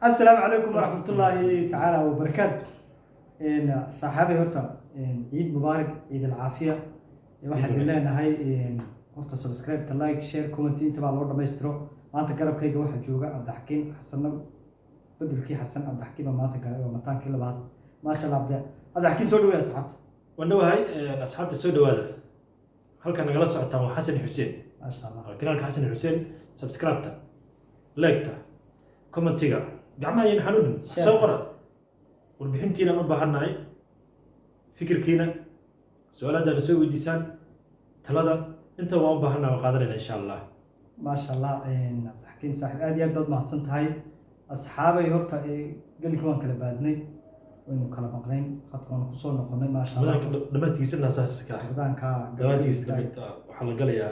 Asalaamu calaykum waraxmatullaahi tacaala wabarakaatu. Saaxaabay, horta ciid mubaarak, ciid alcaafiya. Waxaan Ciid wanaagsan. leenahay horta subscribe, like, share, comment inta baa loo dhammaystiro. Maanta garabkayga waxaa jooga Cabdixakiin Xasanna, bedelkii Xasan Cabdixakiin baa maanta galay, waa mataankii labaad, maasha Allah. Cabdixakiin, soo dhaweey asxaabta. Waan dhowahay. Asxaabta, soo dhawaada. Halkan nagala socotaan waa Xasan Xuseen. Maasha Allah. Waa kanaalka Xasan Xuseen. Subscribe-ta, like-ta, comment-iga, gacmaha yayna xanuunin. Share. Soo qora warbixintiinaan u baahannahay, fikirkiina, su-aalaadaana soo weydiisaan, talada inta waan u baahannahay, waan qaadanayna insha Allah. Maasha Allah. Cabdixakiin saaxiib, aad iyo aad baad mahadsan tahay. Asxaabay, horta gelinka waan kala baadnay, waynu kala maqnayn, khadka waanu kusoo noqonay, maasha Allah. Ramadaanka dhammaantiisana saas ka Ramadaanka. Dhammaantiisa kamid ah, waxaa la galayaa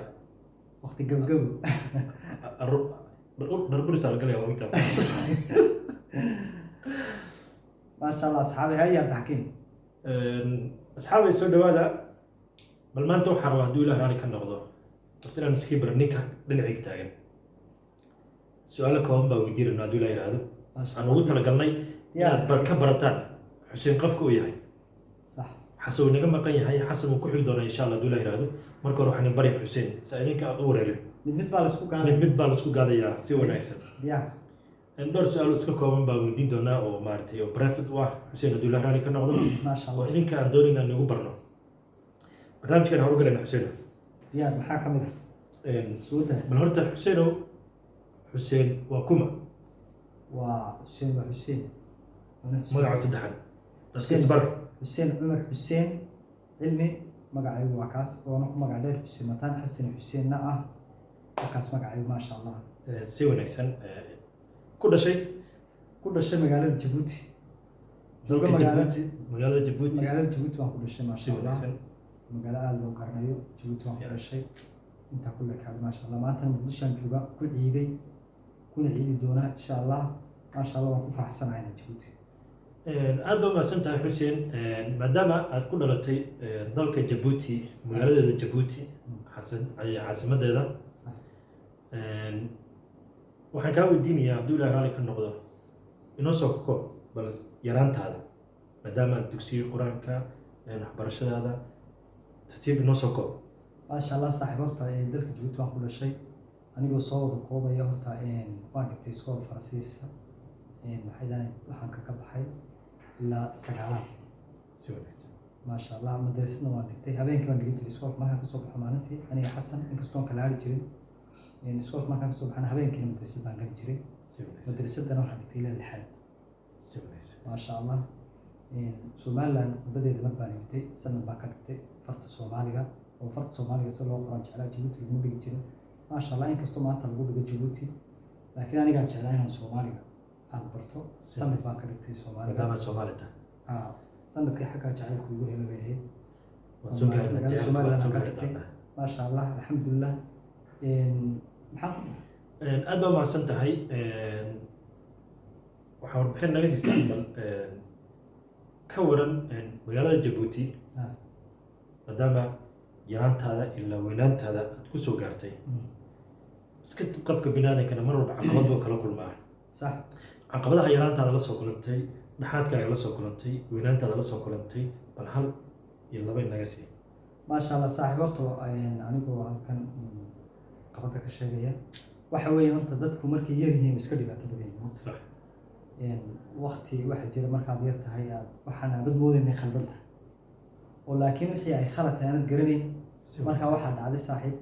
waqti gabgabo. Dharburisaa la galaya, waa ogtaa. Maasha Allah. Asxaabay, haya Cabdixakiin. Asxaabay, soo dhawaada. Bal maanta waxaan rabaa, hadduu Ilaah raali ka noqdo, horta inaan iskii bar ninka dhinacayga taagan. Su-aalo kooban baa weydiinayno, hadduu Ilaah yidhaahdo. Maasha Waxaan ugu talagalnay inaad bar ka barataan Xuseen qofka uu yahay. Xasan uu naga maqan yahay, Xasan uu ku xigi doonaa insha Allah, hadduu Ilaah yidhaahdo. Marka hore waxaan barya Xuseen sa idinka aad u wareerin. Mid mid baa laisku gaaday. Mid mid baa laisku gaadayaa, si wanaagsan. Diyaar. Dhowr su-aal iska kooban baa weydiin doonaa oo maaragtay oo private u ah Xuseen, hadduu Ilaah raali ka noqdo, Maasha oo Allah. idinka aan doonayna aan nagu barno. Barnaamijkan horu galayna, Xuseen. Diyaar. Maxaa ka mid ah suuda? Bal horta Xuseenow, Xuseen waa kuma? Waa Xuseen, waa Xuseen. Waana Xuseen. Magaca saddexaad. Xuseen. Isbar. Xuseen Cumar Xuseen Cilmi magacaygu waa kaas, oona ku magac dheer Xuseen Mataan, Xasan Xuseenna ah, waa kaas magacaygu, maasha Allah. Si wanaagsan. Ku dhashay? Ku dhashay magaalada Jabuuti, jooga dalka magaala Jabuuti, magaalada Jabuuti. Magaalada Jabuuti baan ku dhashay, Si maasha Allah. wanaagsan. Magaalo aada loo garanayo, Jabuuti baan ku dhashay, intaa ku lekaaday, maasha Allah. Maantana Muqdishoan jooga, ku ciiday, kuna ciidi doonaa insha Allah. Maasha Allah, waan ku faraxsanahay inaan Jabuuti. Aad baa mahadsan tahay, Xuseen. Maadaama aad ku dhalatay dalka Jabuuti, magaaladeeda Jabuuti, caasimadeeda, waxaan kaa weydiinayaa, hadduu Ilaah raali ka noqdo, inoo soo koob bal yaraantaada, maadaama aad dugsiga Qur-aanka, waxbarashadaada tartiib inoo soo koob. Maasha Allah saaxiib, horta dalka Jabuuti baan ku dhashay. Anigoo soo wada koobaya, horta waan dhigtay iskool Faransiisa. Maxay dhahay, waxaan kaga baxay ilaa sagaalaad. Si wanaagsan. Maasha Allah. Madrasadna waan dhigtay, habeenkii baan dhigan jiray iskoolka markaan kasoo baxo maalintii, aniga Xasan, inkastoon kala hari jirin. Iskoolka markaan kasoo baxana, habeenkiina madrasad baan gali jiray. Si wanaagsan. Madrasadana waxaan dhigtay ilaa lixaad. Si wanaagsan. Maasha Allah. Somaliland muddadeeda mar baan imitay, sanad baan ka dhigtay farta Soomaaliga, oo farta Soomaaliga si loo qoraan jeclaa. Jabuuti laguma dhigi jirin, maasha Allah, inkastoo maanta lagu dhigo Jabuuti, laakiin anigaa jeclaa inaan Soomaaliga aan barto. Sanad baan ka dhigtay Soomaaliga. Maadaama Soomaali tahay. Ah, sanadkii xaggaa jacaylku igu helay bay ahayd. Waan soo gaarnaa Magaalada jacaylka, Somaliland waan soo aan ka gaari dhigtay. doonaa. Maasha Allah, alxamdulilah. Maxaan ku daray? Aad baa mahadsan tahay. Waxaa warbixin naga siisaa bal ka waran magaalada Jabuuti, maadaama yaraantaada ilaa weynaantaada aad ku soo gaartay. Iska qofka biniaadankana mar walba caqabad buu kala kulmaa. Caqabadaha yaraantaada la soo kulantay, dhexaadkaaga la soo kulantay, weynaantaada la soo kulantay, bal hal iyo laba inaga sii. Maasha Allah saaxiib, horta anigoo halkan qabada ka sheegaya, waxa weeye horta dadku markay yar yihiin way iska dhibaato badan yihiin. Waqti waxaa jira markaad yar tahay aad waxaan aabad moodayn khaldan tahay, oo laakiin wixii ay khalad tahay aanad garanayn. Marka waxaa dhacday saaxiib,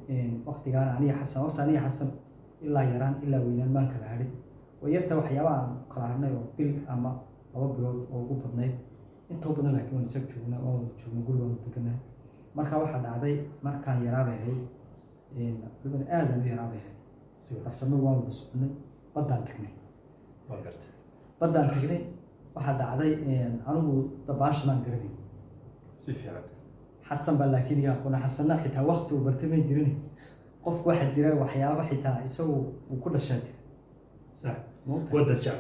waqtigaana aniga Xasan, horta aniga Xasan ilaa yaraan ilaa weynaan maan kala hadhin oo yarta waxyaaba aan kala hadhnay oo bil ama 2 bilood oo ugu badnayd intoo badan, laakiin waan isag joognaa, waan wada joognaa, guri waan wada deganaa. Marka waxaa dhacday markaan yaraa bay ahayd, welibana aad aan u yaraa bay ahayd. Xasanna waan wada soconay, baddaan tagnay. Waan gartay. Baddaan tagnay, waxaa dhacday anigu dabaasha maan garanay. Si fiican. Xasan baa laakiin iga aqoona. Xasanna xitaa waqti uu bartay ma jirin. Qofku waxaa jira waxyaabo xitaa isagu uu ku dhashaa jira. Maogtahay? Wada jecel.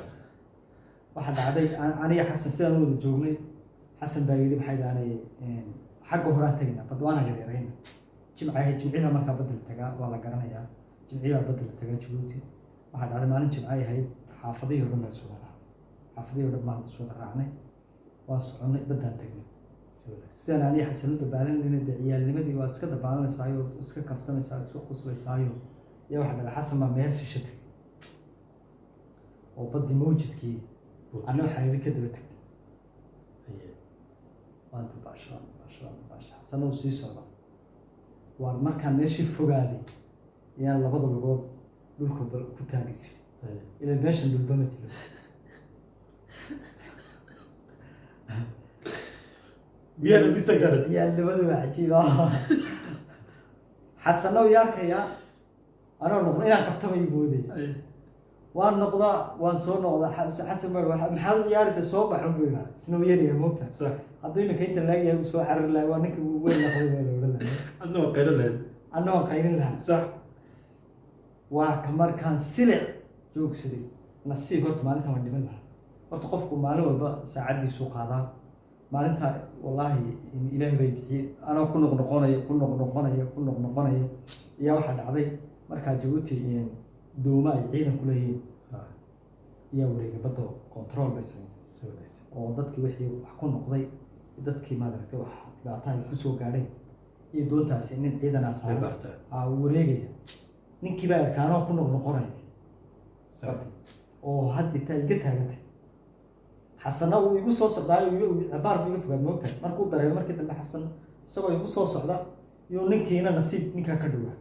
Waxaa dhacday aniga Xasan sidaan u wada joognay, Xasan baa yidhi, maxay dhahanay, xagga horaan tegaynaa bad, waana yaryarayna. Jimca ahayd, jimciba markaa badda la tagaa, waa la garanayaa, jimcibaa badda la tagaa Jabuuti. Waxaa dhacday maalin jimcay ahayd, xaafadihii o dhan baa isugu. Xaafadihii oo dhan baan iswada raacnay, waan soconnay, baddaan tagnay. Si wanaagsan. Sidaan aniga Xasan u dabaalanayna, dee ciyaalnimadii waad iska dabaalanaysaayoo, iska kaftamaysaa, iska quslaysaayo, yaa waxa dhalay Xasan baa meel shishe tagay oo baddii mawjadkii. Anna waxaan yidhi ka daba teg. Waan dabaasho, waan dabaasho, waan dabaasho, Xasanna uu sii socda. Waan markaan meeshii fogaaday ayaan labada lugood dhulka bal ku taagaysa, ilaa meeshan dhulba ma jiro. Biyaha dhisa garan. Ciyaalnimadu waa cajiib ah. Xasanna uu yaarkayaa anoo noqda inaan kaftamayo moodaya. Waan noqdaa, waan soo noqdaa. Xasan baa maxaad u ciyaaraysaa? Soo baxun buu yidhaa. Isna uu yaryahay, moogtahay. Hadduu iminka inta laagyahay uu soo carari lahay, waa ninka uu weyn noqday baa la odhan lahaa. Adna waa qaylo lahayd. Anna waan qayrin lahaa. Waa ka markaan silic joogsaday, nasiib horta maalintan waan dhiman lahaa. Horta qofku maalin walba saacaddiisuu qaadaa. Maalinta wallaahi in Ilaahay bay bixiyey. Anoo ku noqnoqonaya, ku noqnoqonaya, ku noqnoqonaya ayaa waxaa dhacday markaa Jabuuti dooma ay ciidan ku leeyihiin ayaa wareegay badda, control bay sameeyeen Si wanaagsan. oo dadkii wixii wax ku noqday, dadkii maaragtay wax dhibaato ay kusoo gaadheen iyo doontaasi nin ciidanaa Way saaran baartaa. Aa wareegaya, ninkii baa arkaanoo ku noqnoqonaya oo hadda intaa iga taagantahay. Xasanna uu igu soo socdaayo, cabaar buu iga fogaad, moogtahay. Markuu dareemay markii dambe Xasan isagoo igu soo socda iyo ninkiina nasiib ninkaa ka dhowaa,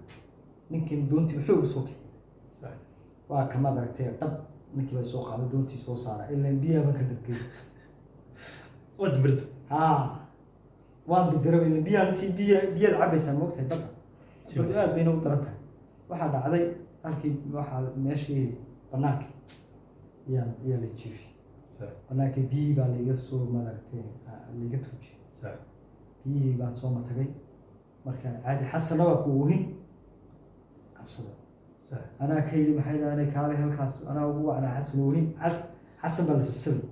ninkiina doontii xoog soo kixiyay. Waa kamaad aragtay dhab, ninkii baa soo qaaday, doontii soo saara, ilaan biyaha ka dhargay. Waad birta. Haa, waan dibira, ilaan biyaha intii biya biyaad cabaysaa, moogtahay, badda badu aad bayna u daran tahay. Waxaa dhacday halkii waxaa meeshii banaankii yaa la jiifiyey. Banaankii biyihii baa laiga soo, maaragtay, laiga tuujiyey. Biyihii baan soo matagay markaan caadi. Xasanna waa ku oohin cabsada. Anaa ka yidhi, maxay dhahanay, kaalay halkaas anaa ugu wacnaa Xasan oohin. Xasan baa la sisabay.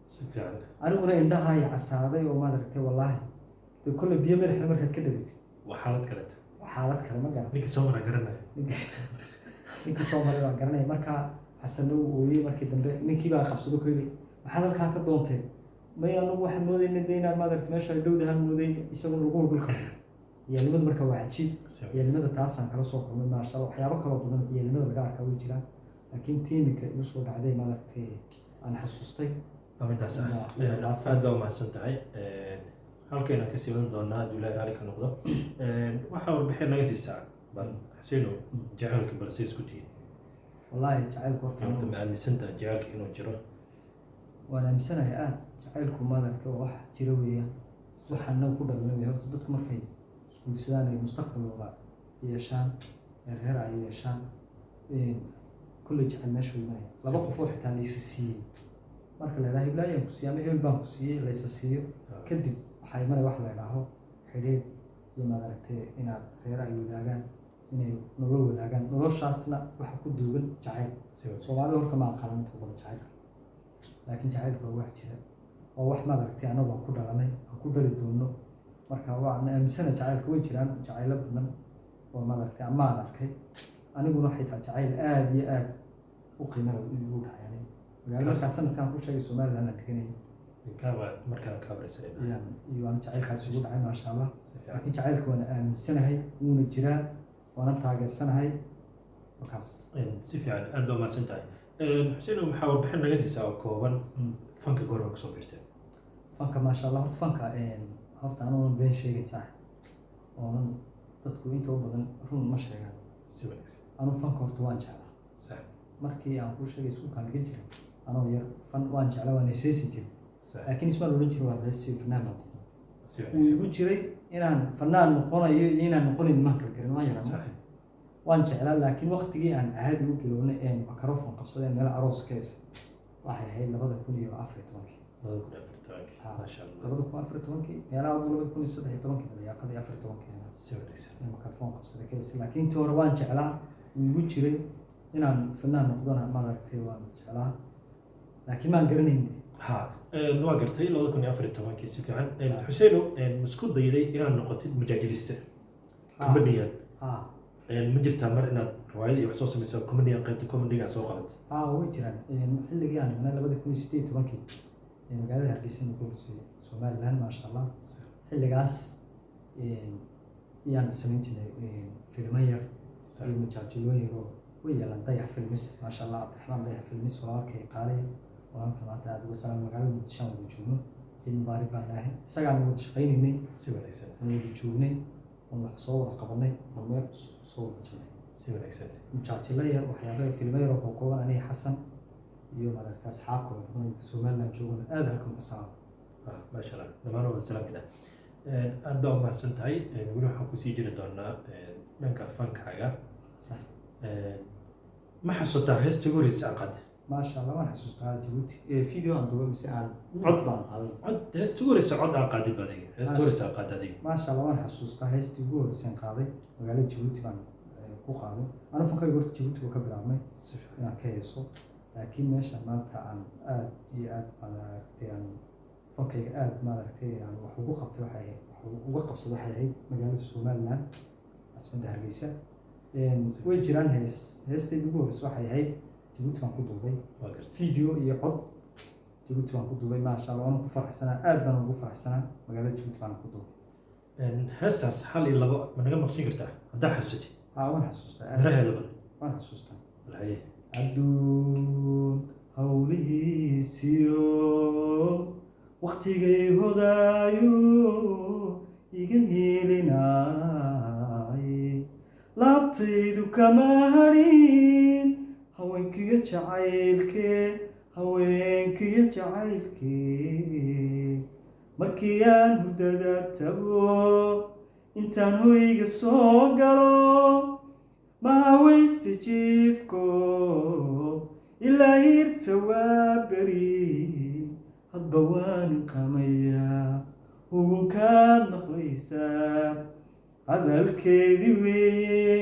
Si fiican. Aniguna indhaha ay casaaday oo maaragtay, wallaahi dee kolley biyo milixna markaad ka dhagatid Waa xaalad kaleeto. Waa xaalad kale, ma garan. Ninkii soo mara garanaya. Ninkii soo maray baan garanaya. Markaa Xasanna uu ooyey. Markii dambe ninkii baa qabsado, ka yidhi, maxaad halkaa ka doontay? May, anagu waxaan moodayna dee inaan maaragtay meesha ay dhowdahaan moodayna, isaguna lagu dhulka. Ciyaalnimadu marka waa cajiib. Ciyaalnimada taasaan kala soo kulmay, maasha Allah. Waxyaabo kaloo badan oo ciyaalnimada laga arkaa way jiraan, laakiin tiimika igu soo dhacday, maaragtay, aan xasuustay Waa midaas ah. Midaas. Aad baa umahadsan tahay. Halkayna kasii wadan doonaa hadduu Ilaahay raali ka noqdo. Waxaa warbixin naga siisaa bal Xuseenow, jacaylka bal say isku tihiin? Wallaahi jacaylku horta Horta ma aaminsan tahay jacaylka inuu jiro? Waan aaminsanahay aad. Jacaylku maaragtay waa wax jira weeyaan, waxaana ku dhalanay weeye. Horta dadku markay isguursadaan ay mustaqbal wada yeeshaan ee reer ay yeeshaan, kolley jacayl meesha uu imanaya. Laba qof oo xitaa laysa siiyey, marka la idhaha heblaayaan ku siiyey ama hebel baan ku siiyey, laysa siiyo, kadib waxaa imanaya wax la idhaaho xidhiidh iyo maaragtay inaad reer ay wadaagaan, inay nolol wadaagaan. Noloshaasna waxa ku duugan jacayl. Si wanaagsan. Soomaalida horta ma aqaanan inta badan jacaylka, laakiin jacaylku waa wax jira, waa wax maaragtay annagu aan ku dhalanay, aan ku dhali doono. Marka waan aaminsana jacaylka. Way jiraan jacaylo badan oo maaragtay ama aan arkay aniguna xitaa jacayl aad iyo aad u qiimo leh igu dhacay aniga magaalo markaa sanadkan ku sheegay Somaliland aan deganayay. Markaan kaa wareysanayna. Ayaan iyo aan jacaylkaasi ugu dhacay, maasha Allah. Si fiican. Laakiin jacaylka waan aaminsanahay, wuuna jiraa, waana taageersanahay markaas. Si fiican, aad baa umahadsan tahay Xuseenow. Maxaa warbixin naga siisaa oo kooban fanka? Goorma kusoo biirteen? Fanka, maasha Allah. Horta fanka horta anuuna been sheegay saaxib, oonan dadku inta u badan run ma sheegaan. Si wanaagsan. Anuu fanka horta waan jeclaa. Markii aan kuu sheegay iskuulkaan dhigan jiray anoo yar, fan waan jeclaa, waan heeseysi jiray. Laakiin ismaan odhan jirin waad heesi, fanaan baad noqon. Si Uu wanaagsan. igu jiray inaan fanaan noqonayo iyo inaan noqonayn maan kala garin, waan yaraa. Marka waan jeclaa, laakiin waqtigii aan caadi u bilownay een microphone qabsadeen meel aroos ka hees waxay ahayd 2014-kii. 2014-kii, maasha Allah. 2014-kii meelaha adu 2013-kii dabayaaqadii 14-kii Si wanaagsan. ee microphone qabsaday ka hees. Laakiin intii hore waan jeclaa, wuu igu jiray inaan fanaan noqdona, maaragtay, waan jeclaa, laakiin maan garanayn. Ha, waa gartay, 2014-kii, si fiican. Xuseenow, ma isku dayday inaad noqotid mujaajiliste, comedian? Ha. Ma jirtaa mar inaad riwaayad iyo wax soo samaysa, comedy, qaybta comedy-ga soo qabatay? Haa, way jiraan. Xilligii aan imanay 2018-kii magaalada Hargeysa nagu horeysay Somaliland, maasha Allah, xilligaas ayaan samayn jirnay filmo yar iyo majaajilooyin yaroo way yeelaan Dayax Filmis, maasha Allah, Cabdiraxmaan Dayax Filmis, walaalkay qaaliya oo halkan maanta aada uga salaam. Magaalada Muqdisho aan wada joogno, ciid mubaarak baan nahay, isagaan wada shaqaynaynay. Si wanaagsan. Aan wada joognay oon wax soo wada qabanay oon meel soo wada jirnay. Si wanaagsan. Mujaajilo yar, waxyaaba filmo yar oo kooban, aniga Xasan iyo madaragta asxaab kale badan oo Somaliland joogana aada halkan uga salaam. Ah, maasha Allah, dhammaan waan salaaminaa. Aad baa umahadsan tahay. Weli waxaan kusii jiri doonaa dhanka fankaaga. Sax. Ma xasuutaa heesta ugu horeysa aan qaaday? Maasha Allah, waan xasuustaa. Jabuuti video aan duubay mise aan cod baan qaaday? Cod, heesta ugu horeysa cod aan qaadid adiga, heesta ugu horeysa aan qaaday adiga. Maasha Allah, waan xasuustaa heestii ugu horeysaan qaaday. Magaalada Jabuuti baan ku qaaday. Anu fankayga horta Jabuuti buu ka bilaabmay Si fiican. inaan ka heeso, laakiin meesha maanta aan aad iyo aad maaragtay aan fankayga aad maaragtay aan wax ugu qabtay waxay ahayd, wax uga qabsaday waxay ahayd magaalada Somaliland, caasimadda Hargeysa. Way jiraan hees, heesteydii ugu horeysa waxay ahayd Jabuuti baan ku duubay. Waa gartay. Video iyo cod Jabuuti baan ku duubay, maasha Allah, waan ku faraxsanaa, aad baan ugu faraxsanaa. Magaalada Jabuuti baan ku duubay. Heestaas hal iyo labo ma naga maqsin kartaa haddaa xasuusatid? Haa, waan xasuustaa aad. Miraheeda bal. Waan xasuustaa. Walhaye. Adduun hawlihiisiyo waktigay hodaayo iga helinay, laabtaydu kama hadhin haweenkiyo jacaylkee, haweenkiyo jacaylkee. Markii aan hurdada tago, intaan hoyga soo galo, ma hawaysta jiifko ilaa hirta waa beri. Hadba waan inqamayaa, hugunkaad maqlaysaa hadalkeedii weeye.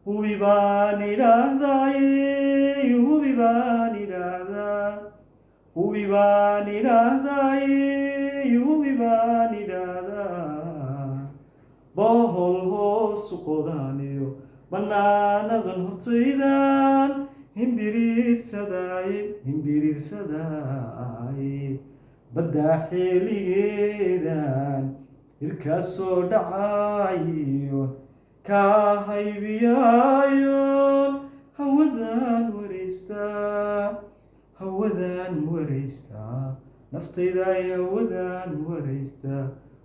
Hubi baan idhaahdaaye, hubi baan idhaahdaa, hubi baan idhaahdaaye, hubi baan idhaahdaa. Bohol hoosu qodaaniyo bannaanadan hortaydan himbiriirsadaaye, himbiriirsadaaye. Baddaa xeeligeedan hirkaa soo dhacaayo kaa haybiyaayoon hawadaan wareystaa, hawadaan wareystaa, naftaydaay hawadaan wareystaa,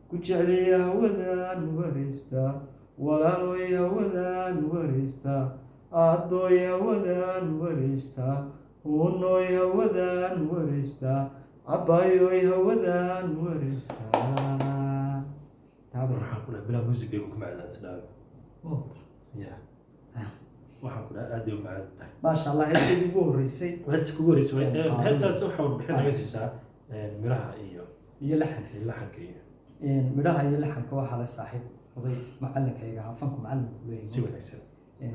ku jecliya hawadaan wareystaa, walaalooy hawadaan wareystaa, aaddooy hawadaan wareystaa, huunooy hawadaan wareystaa, cabbaayooy hawadaan wareystaa. Waxaan ku dhahay bilaa music bay ku macdaansanaa. Ya, waxaan ku dhahay aad bay u macaan tahay. Maasha Allah, heestaydii ugu horreysay. Heesta kugu horeysa heestaas waxaa warbixin naga siisaa miraha iyo iyo laxanka. Iyo laxanka iyo Midhaha iyo laxanka waxaa la saaxiib oday macalinkayga, fanku macalinku leeyahay. Si wanaagsan.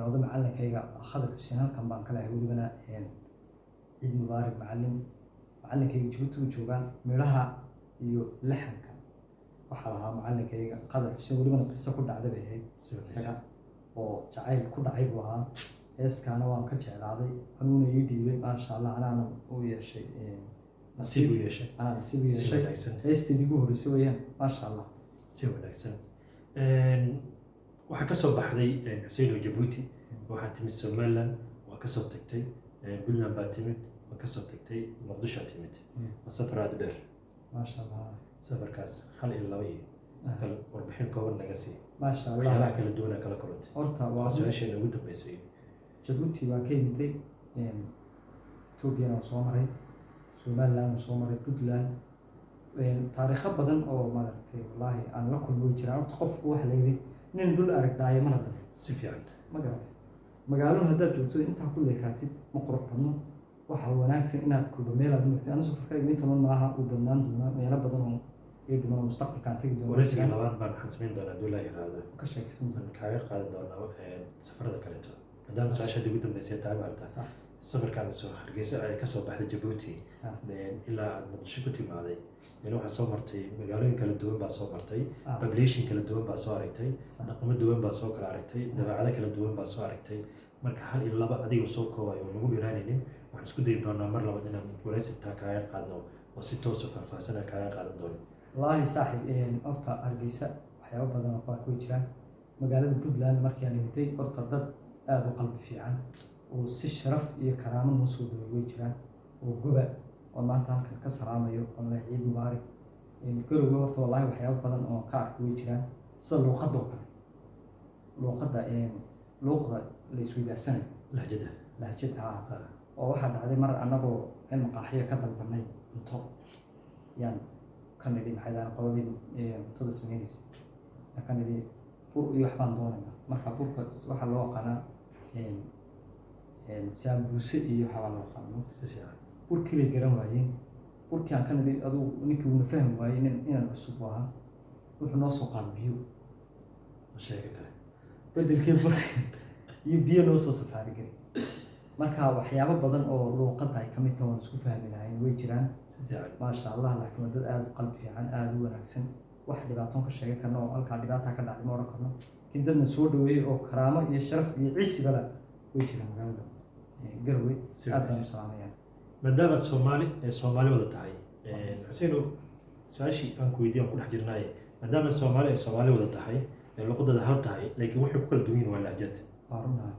Oday macalinkayga Khadar Xuseen halkan baan ka lehay. Welibana ciid mubaarak macalin. Macalinkayga Jabuuti uu joogaa. Midhaha iyo laxanka waxaa lahaa macalinkayga Khadar Xuseen. Welibana qiso ku dhacday bay ahayd Si wanaagsan. isaga oo jacayl ku dhacay buu ahaa. Heeskaana waan ka jeclaaday, anuuna ii dhiibay, maasha Allah, anaana u yeeshay Nasiib u yeeshay. Anaa nasiib u Si yeeshay. wanaagsan. Heesteedii ugu horreysay weeyaan, maasha Allah. Si wanaagsan. Waxaa kasoo baxday, Xuseen oo Jabuuti, waxaa timid Somaliland, waa kasoo tagtay Puntland baa timid, waa kasoo tagtay Muqdishoa timid. Waa safar aada u dheer. Maasha Allah. Safarkaas hal iyo laba iyo bal warbixin kooban naga sii. Maasha Allah. Waxyaalaha kala duwana kala kulantay. Horta waa su-aasheena ugu dambeysay. Jabuuti waan ka imiday, Ethoobiana waan soo maray, Somaliland waan soo maray, Puntland. Taariikho badan oo maaragtay wallaahi aan la kulmi way jiraan. Horta qofku waxa la yidhi nin dul arag dhaayo mana dhalin. Si fiican. Ma garatay? Magaaladu haddaad joogto intaa ku leekaatid ma qurux badno. Waxaa wanaagsan inaad kulba meel aad martid. Anu safarkaygu intaban maaha, uu badnaan doonaa, meelo badan oo ii dhiman oo mustaqbalkaan tegi doono. Waraysiga labaad baan waxaan samayn doonaa hadduu Ilaahi yiraahdo. Ka sheekaysan doona. Waan kaaga qaadan doonaa safarada kaleeto, maadaama su-aasha hadii ugu dambeysay tahay maarata. Sax. Safarkaan soo Hargeysa ay kasoo baxday Jabuuti ilaa aad Muqdisho ku timaaday, waxaa soo martay magaalooyin kala duwan baa soo martay, population kala duwan baa soo aragtay, dhaqamo duwan baa soo kala aragtay, dabeecado kala duwan baa soo aragtay. Marka hal iyo laba adiga soo koobayo oo nagu dhiraanaynin, waxaan isku dayi doonaa mar labaad inaan waraysitaa kaaga qaadno oo si toosa faahfaahsana kaaga qaadan doono. Wallaahi saaxib, horta Hargeysa waxyaabo badan oo qaar ku jiraan. Magaalada Puntland markii aan imiday, horta dad aada u qalbi fiican oo si sharaf iyo karaamo noo soo dhawey way jiraan, oo goba oo maanta halkan ka salaamayo oon leeyahay ciid mubaarak. Garowe horta wallaahi waxyaabo badan oo ka arkay way jiraan, sida luuqadda oo kale, luuqadda, luuqda la isweydaarsanayo. Lahjada. Lahjad, haa. Oo waxaa dhacday mar annagoo meel maqaaxiya ka dalbanay cunto, yaan ka nidhi, maxay dhahaan, qoladii cuntada sameynaysa yaan ka nidhi bur iyo waxbaan doonaynaa. Marka burka waxaa loo aqaanaa saambuuse iyo waxbaa loo aqaanaa. Si fiican. Burkii bay garan waayeen. Burkii aan ka nidhi, adugu ninkii wuuna fahmi waayey, nin inan cusub u ahaa, wuxuu noo soo qaaday biyo. Sheeko kale. Bedelkii burka iyo biyo noo soo safaari garay. Marka waxyaabo badan oo luuqadda ay ka mid tahay oon isku fahmi lahayn way jiraan. Si fiican. Maasha Allah, laakiin waa dad aada u qalbi fiican, aada u wanaagsan. Wax dhibaatoon ka sheegan karno oo halkaa dhibaataa ka dhacday ma odhan karno, laakiin dadna soo dhaweeyey oo karaamo iyo sharaf iyo ciisibala way jiraan magaalada Garowe. Si aad baan wanaagsan. U salaamayaa. Maadaama Soomaali ee Soomaali wada tahay, Xuseenow, su-aashii aan ku weydiiye aan ku dhex jirnaaye, maadaama Soomaali ay Soomaali wada tahay ee luqadada hal tahay, laakiin waxay ku kala duwan yihiin waa lahjad. Waa runaa.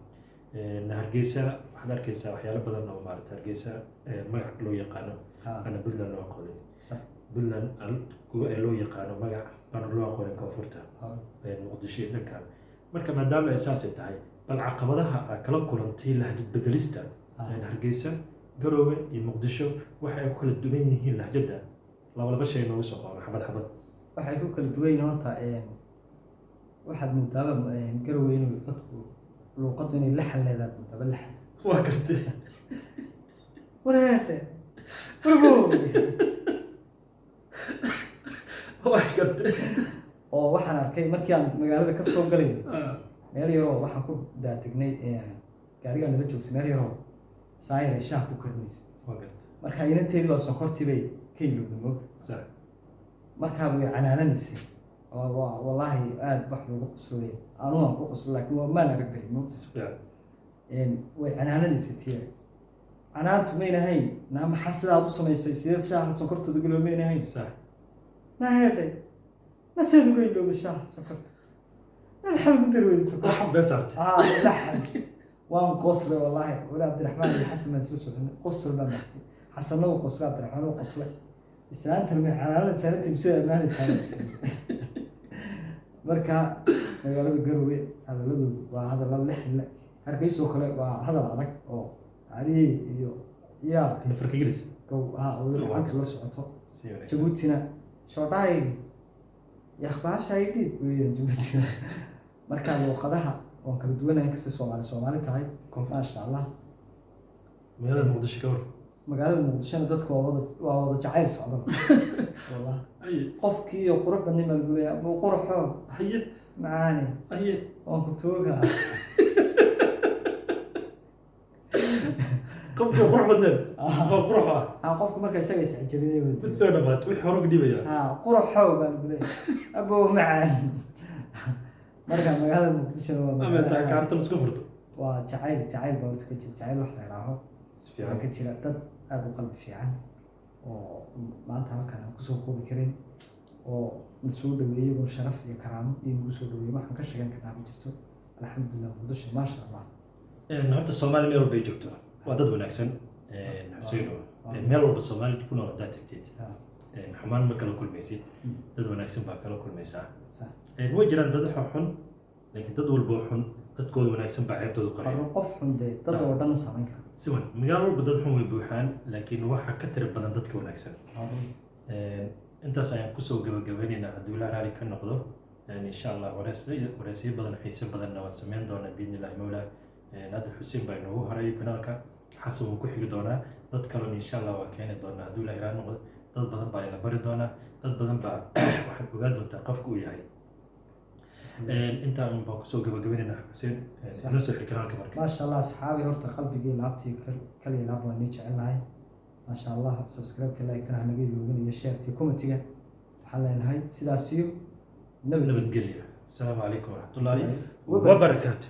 Hargeysa waxaad arkeysaa waxyaalo badan oo maarata Hargeysa magac loo yaqaano ana Puntland loo aqoonin. Puntland kuwa ee loo yaqaano magac baana loo aqoonin koonfurta, Muqdisho iyo dhankan. Marka maadaama ay saasay tahay, bal caqabadaha aad kala kulantay lahjad bedelista Hargeysa, Garoowe iyo Muqdisho, waxa ay ku kala duwan yihiin lahjadda, laba laba shay noogu soo qabo, xabad xabad. Waxay ku kala duwan yihiin horta, waxaad moodaaba Garowe inuu dadku luuqaddu inay laxan leedahay, moodaaba laxan. Waa gartay. Wareete warbo. Waa gartay. Oo waxaan arkay markii aan magaalada ka soo galay meel yaroo waxaan ku daadegnay, gaarigaa nala joogsay, meel yaroo saayar ay shaah ku karinaysa. Waa gartay. Marka inanteedii baa sonkortii bay ka ilowday, moogta. Markaa way canaananaysay. Wallaahi aad wax loogu qoslooye, anu waan ku qoslo, laakiin waa maan arag bixin, moogta. Si fiican. Way canaananaysay tiya. Canaantu mayna hayn naa maxaa sidaad u samaysay, sideed shaaha sonkortooda guloo mayna hayn. Na heedhay, na sideed uga ilowday shaaha sonkorta, na maxaad ugu dari weyday sonkorta? Laxan been saartay. Ah, laxan. Waan qoslay wallaahi. Wala Cabdiraxmaan iyo Xasan baan soo soconay, qosol baan martay. Xasanna wuu qoslay, Cabdiraxmaan wuu qoslay, islaantana may canaanada saarantay soo ammaanaysaa. Marka magaalada Garowe hadaladoodu waa hadalla lixle. Hargeysoo kale waa hadal adag oo cali iyo yaa Nafarka gelis. Gow ha, weli gacanta la socoto. Si wanaagsan. Jabuutina shoodhahay yakhbaashay dhiib weeyaan Jabuutina. Marka luuqadaha waan kala duwanahay, inkasta Soomaali Soomaali tahay, maasha Allah. Magaalada Muqdisho ka war? Magaalada Muqdishona dadku waa wada jacayl socda wallah. Qofkii iyo qurux badnay baa lagu leeyahay, buu quruxo macaane. Waan ku tuugaa. Qofkii qurux badneen oo qurux ah. Ha, qofku marka isaga is cajabinay. Mid soo dhamaat wixii hore uga dhibaya. Ha, quruxow baa lagu leeyahay, abow macaan. Marka magaalada Muqdishona waa ama magaalo taa kaarta la isku furto. Waa jacayl, jacayl baa horta ka jira, jacayl wax la idhaaho Si waxaa fiican. ka jira dad aada u qalbi fiican oo maanta halkan aan kusoo koobi karin, oo na soo dhaweeyey iyagoo sharaf iyo karaamo iyo nagu soo dhaweeyey. Waxaan ka sheegan karnaa ma jirto, alxamdulilah. Muqdisho maasha Allah. Horta Soomaali meel walba ay joogto waa dad wanaagsan, Xuseino. Meel walba Soomaali ku nool haddaad tagtid, xumaan ma kala kulmaysid. Dad wanaagsan baa kala kulmaysaa. Way jiraan dad xun, laakiin dad walba oo xun dadkooda wanaagsan baa ceebtooda qaraya. Qarro qof xun dee dad oo dhan samayn kara. Si wan magaalo walba dad xun way buuxaan, laakiin waxaa ka tira badan dadka wanaagsan. Intaas ayaan kusoo gabagabeynaynaa hadduu Ilaah raali ka noqdo. Insha Allah wareysyo badan oo xiise badanna waan sameyn doonaa biidni Illaahi mawla. Hadda Xuseen baa inoogu horeeyay kanaalka, Xasan wuu ku xigi doonaa, dad kalena insha Allah waa keeni doonaa hadduu Ilaahi raali noqdo. Dad badan baa ina bari doonaa, dad badan baa waxaad ogaan doontaa qofka uu yahay. Intaan baan kusoo gabagabaynaynaa. Xuseen, inoo soo xiri kanaalka marka. Maasha Allah, asxaabi, horta qalbigii laabtii kaliya laab waan nii jecelnahay. Maasha Allah, subscribe-ta, like-tana hanaga iloobin iyo share-tii, comment-iga. Waxaan leenahay sidaasiyo nabad Nabadgelya. Asalaamu calaykum waraxmatullaahi wabarakaatu. Wabarakaatu.